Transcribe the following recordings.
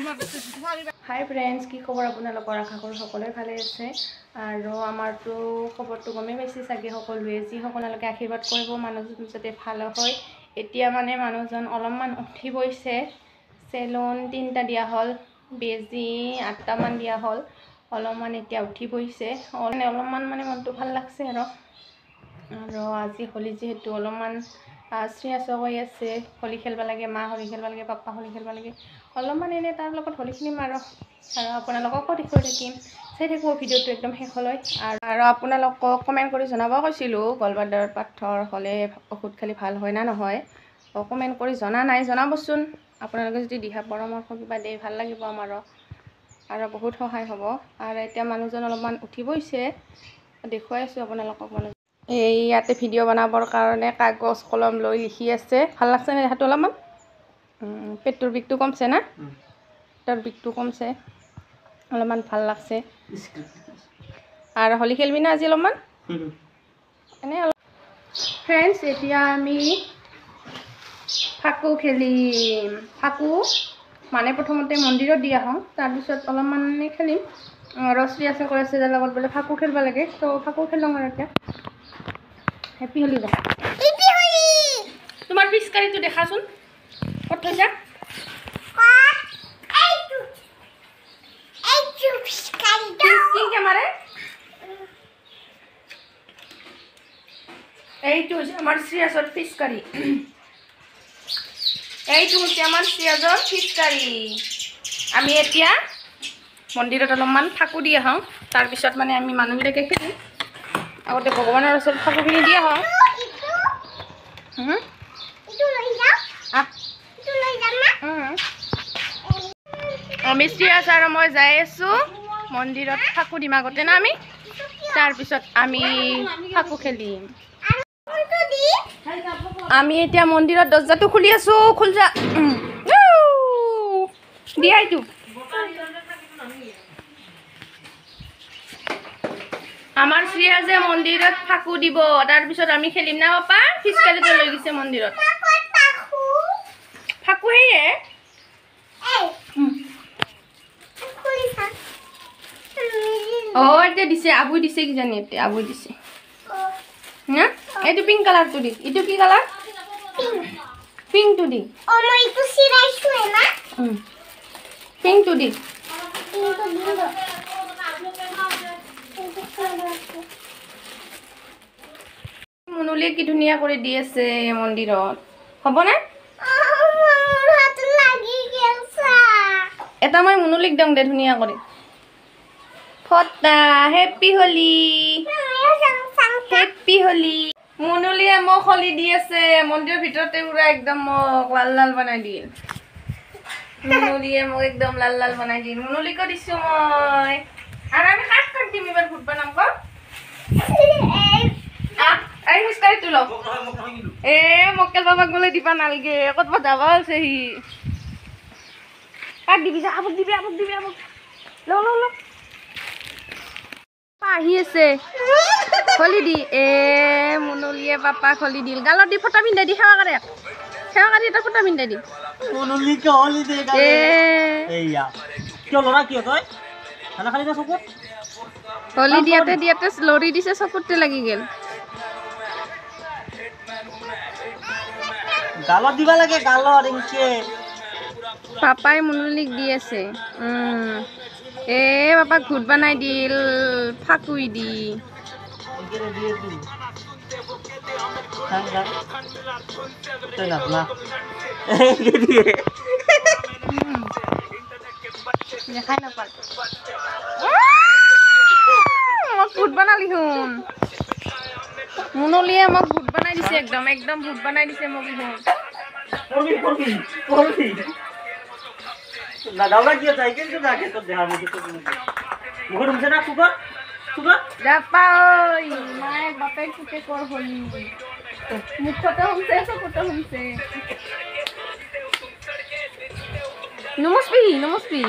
হাই friends, কি খবৰ আপোনালোকৰ? আশা কৰোঁ সকলোৱে ভালে আছে। আৰু আমাৰতো খবৰটো গমেই পাইছে চাগে সকলোৱে, যি সকলোকে আশীৰ্বাদ কৰিব মানুহজন যাতে ভাল হয়। এতিয়া মানে মানুহজন অলপমান উঠি গৈছে। চেলুন 3টা দিয়া হ'ল, বেজী 8টামান দিয়া হ'ল, অলপমান এতিয়া উঠি বহিছে। অলপমান মানে মনটো ভাল লাগছে। আৰু আৰু আজি হোলী যিহেতু অলপমান শ্ৰেয়াছ হৈ আছে, হোলী খেলিব লাগে, মা হোলী খেলিব লাগে, পাপা হোলী খেলিব লাগে, অলপমান এনেই তাৰ লগত হোলী খেলিম। আৰু আৰু আপোনালোককো দেখুৱাই থাকিম, চাই থাকিব ভিডিঅ'টো একদম শেষলৈ। আৰু আপোনালোকক কমেণ্ট কৰি জনাব কৈছিলোঁ গলবাডাৰত পাথৰ হ'লে ঔষধ খালি ভাল হয় না নহয়, কমেণ্ট কৰি জনা নাই, জনাবচোন। আপোনালোকে যদি দিহা পৰামৰ্শ কিবা দিয়ে ভাল লাগিব আমাৰো, আৰু বহুত সহায় হ'ব। আৰু এতিয়া মানুহজন অলপমান উঠি বহিছে, দেখুৱাই আছোঁ আপোনালোকক। মানুহ এই ইয়াতে ভিডিঅ' বনাবৰ কাৰণে কাগজ কলম লৈ লিখি আছে। ভাল লাগছে নে দেখাটো? অলপমান পেটটোৰ বিষটো কমছে না? পেটৰ বিষটো কমছে, অলপমান ভাল লাগছে। আৰু হোলী খেলবি না আজি অলপমান? এনেই অলপ। ফ্ৰেণ্ডছ, এতিয়া আমি ফাকু খেলিম। ফাকু মানে প্ৰথমতে মন্দিৰত দি আহোঁ, তাৰপিছত অলপমান খেলিম। ৰশ্মি আছে কৈ আছে তাৰ লগত বোলে ফাকু খেলিব লাগে, ত' ফাকু খেলোঁ। আৰু এতিয়া হেপী হোলী। তোমাৰ পিচকাৰীটো দেখাচোন, ক'ত থৈছা? এইটো হৈছে আমাৰ চিৰাজৰ ফিচকাৰী। এইটো হৈছে আমাৰ চিৰাজৰ ফিচকাৰী। আমি এতিয়া মন্দিৰত অলপমান ফাকু দি আহোঁ, তাৰপিছত মানে আমি মানুহবিলাকে খেলিম। আগতে ভগৱানৰ ওচৰত ফাকুখিনি দি আহোঁ। আমি শ্ৰেয়াছ আৰু মই যাই আছোঁ মন্দিৰত ফাকু দিম আগতে না আমি, তাৰপিছত আমি ফাকু খেলিম। আমি এতিয়া মন্দিৰত দৰ্জাটো খুলি আছোঁ। খুল যা দিয়া এইটো। আমাৰ শ্ৰেয়াজে মন্দিৰত ফাকু দিব, তাৰপিছত আমি খেলিম না পাপা? ফিচকাৰীটো লৈ গৈছে মন্দিৰত ফাকু। সেয়ে অ এতিয়া দিছে, আবুই দিছে কিজানি, এতিয়া আবুই দিছে না। এইটো পিংক কালাৰটো দি, এইটো কি কালাৰ? পিংকটো দি, পিংকটো দি। মুনুলিয়ে কি ধুনীয়া কৰি দি আছে মন্দিৰত, হ'বনে? এটা মই মুনুলিক দিওঁ দে ধুনীয়া কৰি। ফটা হেপী হোলী, হেপী হোলী। মুনুলিয়ে মোক হোলী দি আছে মন্দিৰৰ ভিতৰতে, পুৰা একদম মোক লাল লাল বনাই দিল। মুনুলিয়ে মোক একদম লাল লাল বনাই দিল। মুনুলিকো দিছো মই। আৰু আমি কাক কাক দিম এইবাৰ ভোট বনাম ক? এই খোজকাঢ়িটো লওক। এ মক্কেল বাবাক বোলে দিবা নালগে, ক'তবা যাব আছে সি। কাক দিবি? যা আবুক দিবি, আবুক দিবি, আবুক। ল ল ল, আহি আছে খলি দি। এ মুনুলিয়ে পাপা খলি দিল, গালত দি ফটা পিন্ধাই দি, সেৱা কৰে, সেৱা কৰি এটা ফটা পিন্ধাই দি। হলি দিয়াতে দিয়াতে লৰি দিছে, চকুতে লাগি গেল। গালত দিবা লাগে, গালত এনকে। পাপাই মুনুলিক দি আছে। এ পাপাক ভূত বনাই দিল ফাকুই দি। দেখাই নাপাল মোক ভূত বনালি শুন। মুনুলিয়ে মোক ভূত বনাই দিছে, একদম একদম ভূত বনাই দিছে মোক শুন। নমস্পি নমস্পি।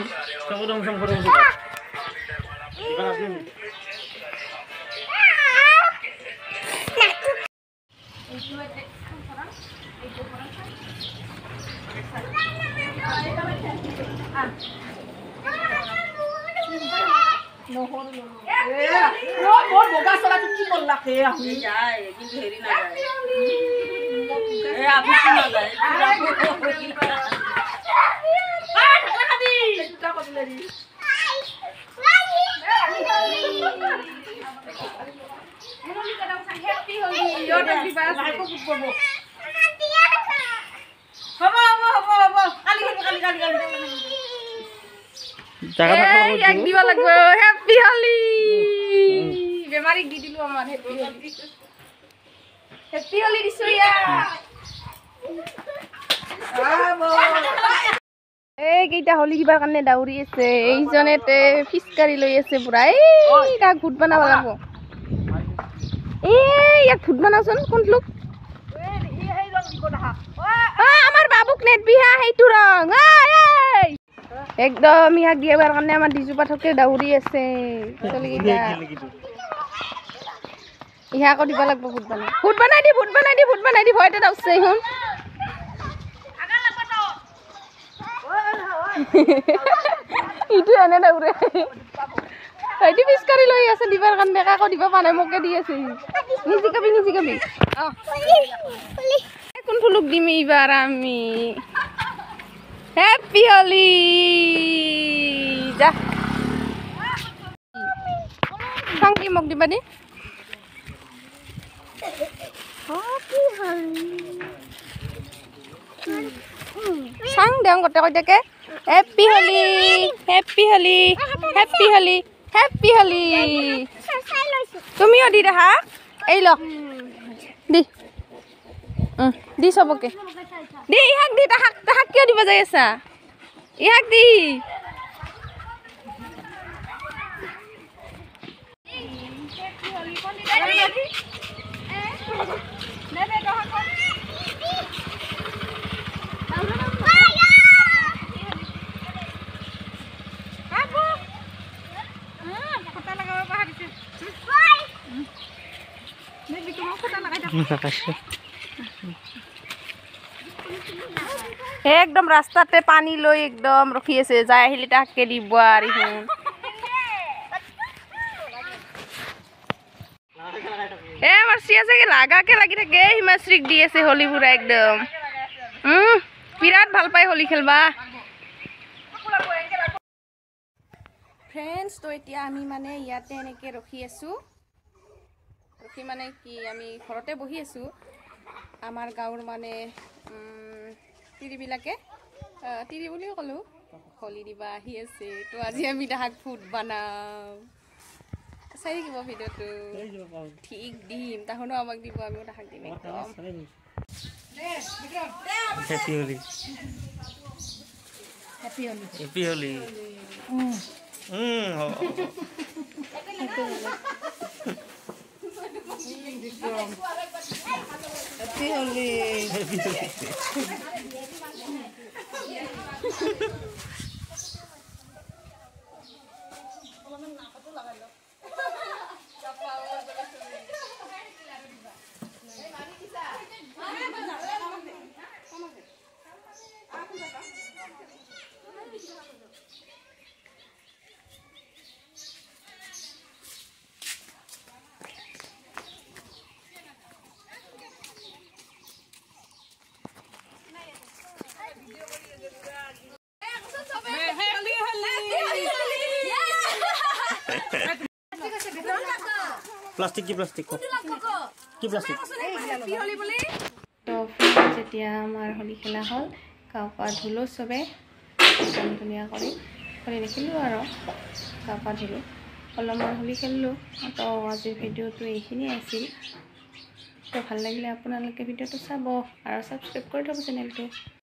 হেপী হোলী বেমাৰীক দি দিলো আমাৰ হেপী হোলী হেপী হোলী দিছো এই কেইটা হোলী দিবাৰ কাৰণে দাউৰি আছে এইজনে ফিচকাৰী লৈ আছে পুৰা এই তাক ভূত বনাব লাগিব এই ইয়াক ভূত বনাওচোন কোন লোক আমাৰ বাবুক নেদবি হা সেইটো ৰং একদম ইয়াক দিয়াৰ কাৰণে আমাৰ ডিজু পাঠকে দাউৰি আছে ইহাকো দিব লাগিব ভূত বনাই ভূত বনাই দি ভূত বনাই দি ভূত বনাই দি ভয়তে দাউছে শুন ইটো এনে দাউৰে সেইটো পিচকাৰী লৈ আছে দিবাৰ কাৰণে কাকো দিব পৰা নাই মোকে দি আছে নিজিকাবি নিজিকাবি অ কোনটো লোক দিম এইবাৰ আমি হেপী হোলী যা চাং দি মোক দিবা দি চাং দেওঁ গোটেই কৈটাকে happy Holi happy Holi happy Holi happy Holi তুমিও দি দেখা এই ল দি দি চবকে দি ইহাক দি তাহাক তাহাক কিয় দিব যাই আছা ইহাক দি একদম ৰাস্তাতে পানী লৈ একদম ৰখি আছে যাই আহিলে তাকে দিব আৰু এ আমাৰ চিয়া চাগে লাগাকে লাগি থাকে হিমাশ্ৰীক দি আছে হোলী পুৰা একদম বিৰাট ভাল পায় হোলী খেলবা ফ্ৰেণ্ডছ তো এতিয়া আমি মানে ইয়াতে এনেকে ৰখি আছো ৰখি মানে কি আমি ঘৰতে বহি আছো আমাৰ গাঁৱৰ মানে তিৰিবিলাকে তিৰি বুলিও ক'লো হোলী দিবা আহি আছে তো আজি আমি তাহাক ফুট বনাম চাই থাকিব ভিডিঅ'টো ঠিক দিম তাহোনো আমাক দিব আমিও তাহাক দিম একদম happy Holi happy Holi happy Holi happy Holi plastic কি প্লাষ্টিক কি প্লাষ্টিক তো যেতিয়া আমাৰ হোলী খেলা হ'ল গা পা ধুলোঁ চবে একদম ধুনীয়া কৰি হোলী নেখেলোঁ আৰু গা পা ধুলোঁ অলপমান হোলী খেলিলোঁ। তো আজিৰ ভিডিঅ'টো এইখিনিয়ে আছিল। তো ভাল লাগিলে আপোনালোকে ভিডিঅ'টো চাব আৰু ছাবস্ক্ৰাইব কৰি থ'ব চেনেলটো।